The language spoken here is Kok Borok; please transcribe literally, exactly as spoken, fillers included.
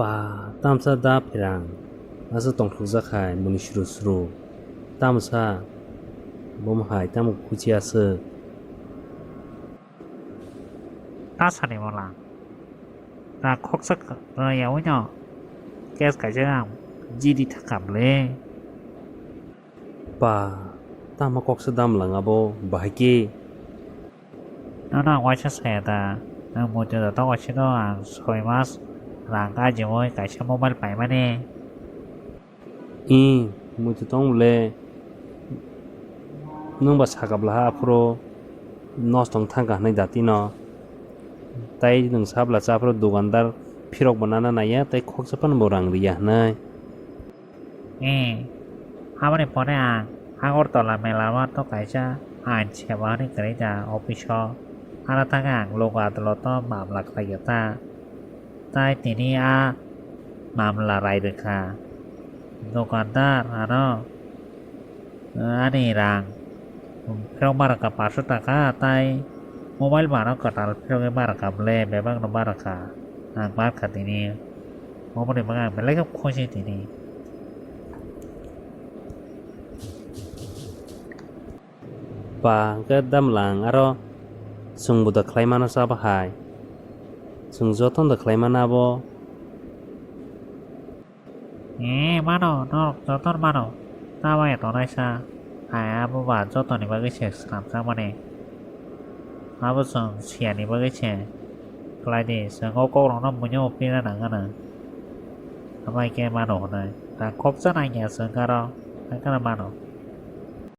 Pa, tamsa da pherang, asa tongthokjak hai muni suru suru. Tamsa, bom hai tamo kuchi aswk. Ta sani mola. Na khoksa yawi no. Kes kaisa ang jidi thakam le. Pa, tamo koksa dam lang abo bahai ke. Nono ang waisa saya da, ang muitu da tongo sino ang soi mas rang kajimoi kaisa mobile paimani. I, muitu tong le, nwng ba sakap laha aphuru nos tong thang ka hwnwi dati no. Tai nwng sabla cha aphuru dukandar phirok bo nana naiya, tai khoksa phano bo rang riya hwnwi. Eh, aboni pore ang Agartala mela o to kaisa ain seba hinwi kwrwi da office o. Aro thangwi ang logo adoloto mamla khlaiya ta. Tai tini a mamla rai rwkha. Dokandar ano, eh, ani rang phirok ma rwkha paanso taka, tai mobile mano kwtal phirogwi ma rwkha ble, bebak no ma rwkha. Ang ma rwkha tini. Omo ni bagwi ang belai khe khosni tini. Pa, hwnkhe damlang aro chwngbo da khlai mano sa bahai. Chwng jotono da khlai mano abo. Eh, mano, norok jotono mano. Tamaya tongnai sa. Hai, abo ba jotoni bagwi se swnamjakmani. Abo chwng siyani bagwi se khlai di. Chwng o kokrokno buino phina nang gana. Abo hai khe mano hwnwi. Rang khoksa nangya chwng aro. Hai kheno mano.